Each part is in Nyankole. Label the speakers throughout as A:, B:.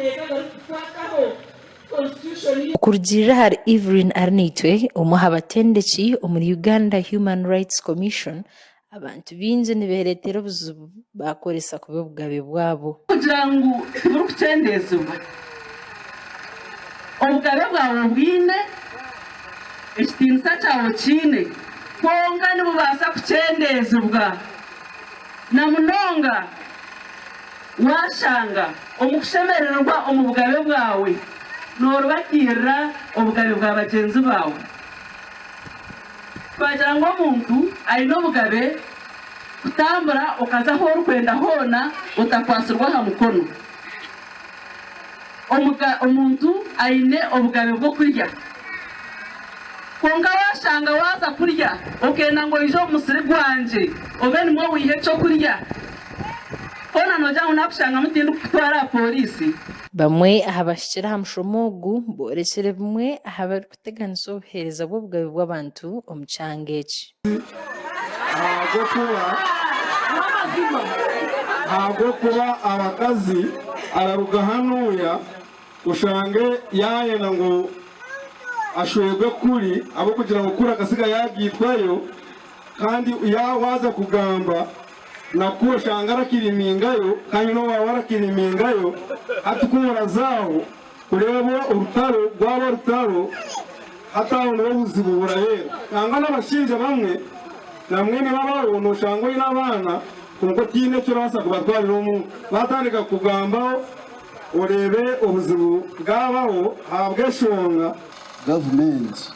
A: amateeka agarikutukwataho, Constitution.
B: Okurugiirira ahari Evelyn Arinaitwe, omwe aha batendeki omuri Uganda Human Rights Commission, abantu baingi nibeereetera obuzibu baakoresa kubi obugabe bwabo.
C: Kugira ngu tiburikukyendezibwa, obugabe bwawe obwine, ekitiinisa kyawe okiine, kwonka nibubaasa kukyendezibwa na munonga waashanga omu kushemererwa omu bugabe bwawe noorubatiirira obugabe bwa bagyenzi baawe. Twagira ngu omuntu aine obugabe kutambura okaza ahu orikwenda hoona otakwatsirwe aha mukono. Omuntu aine obugabe bw'okurya. Kwonka waashanga waaza kurya okenda ngu oije omu musiri gwangye obe nimwo waiha eky'okurya, hoona noogira ngu naakushangamu tindikukutwara aha pooriisi?
B: Bamwe aha bahikire aha mushomo ogu boorekire bimwe aha barikuteganisa obuheereza bw'obugabe bw'abantu omu kyanga eki.
D: Ahabw'okuba abakazi araruga hanuya oshange yayenda ngu ashwerwe kuri ahabw'okugira ngu kuri akasiga yagaitwayo kandi waza kugamba na kuri oshanga arakirimingayo kandi n'owaawe arakirimingayo hati ku oraza aho kureeba orutaro rwaba orutaro hati aho niho obuzibu buraheera. Nangwa n'abashaija bamwe namwe nibabaho noshanga oine abaana kwonka otiine eki orabaasa kubatwarira omuka batandika kukugambaho oreebe obuzibu bwabaho ahabw'eshonga.
E: Gavumenti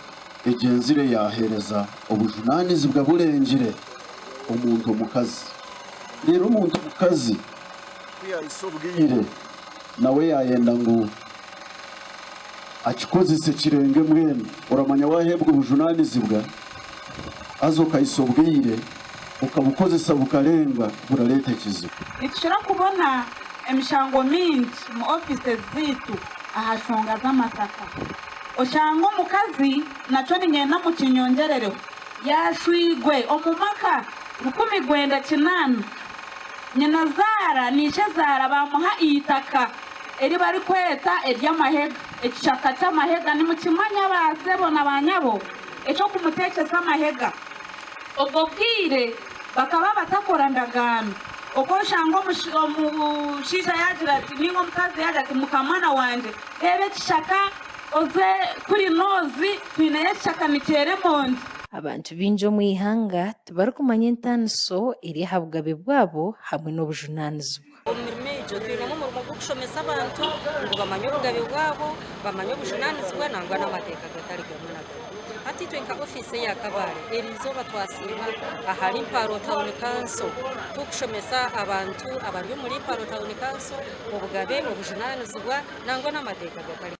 E: egyenzire yaaheereza obujunaanizibwa burengire omuntu omukazi. Reero omuntu omukazi ku yaahitsya obwire nawe yaayenda ngu akikozese kirenge mbwenu oramanya waaheebwa obujunaanizibwa haza okahitsya obwire okabukozesa bukarenga burareeta ekizibu.
F: Nitukira kubona emishango mingi mu offices zaitu aha shonga z'amataka. Oshanga omukazi nakyo niinyenda mukinyongyerereho yaashwigwe omu maka 1900 nyinazaara na ishezaara baamuha eitaka eri barikweta ery'amahega, ekishaka ky'amahega nimukimanya ba sebo na ba nyabo eky'okumuteekyesa amahega. Obwo bwire bakaba batakora ndagaano. Okwo oshanga omushaija yaagira ati nainga omukazi yaagira ati mukamwana wangye reeba ekishaka oze kuri noozi twineyo ekishaka nikyera emondi.
B: Abantu baingi omu ihanga tibarikumanya entaaniso eri aha bugabe bwabo hamwe n'obujunaanizibwa.
G: Omu mirimo egyo twinemu omurimo gw'okushomesa abantu ngu bamanye obugabe bwabo, bamanye obujunaanizibwa nangwa n'amateeka gatari gamwe na gamwe. Hati itwe nka ofiisi eya Kabale eriizooba twasiima ahari Mparo Town Council turikushomesa abantu abari omuri Mparo Town Council obugabe, obujunaanizibwa nangwa n'amateeka gatari.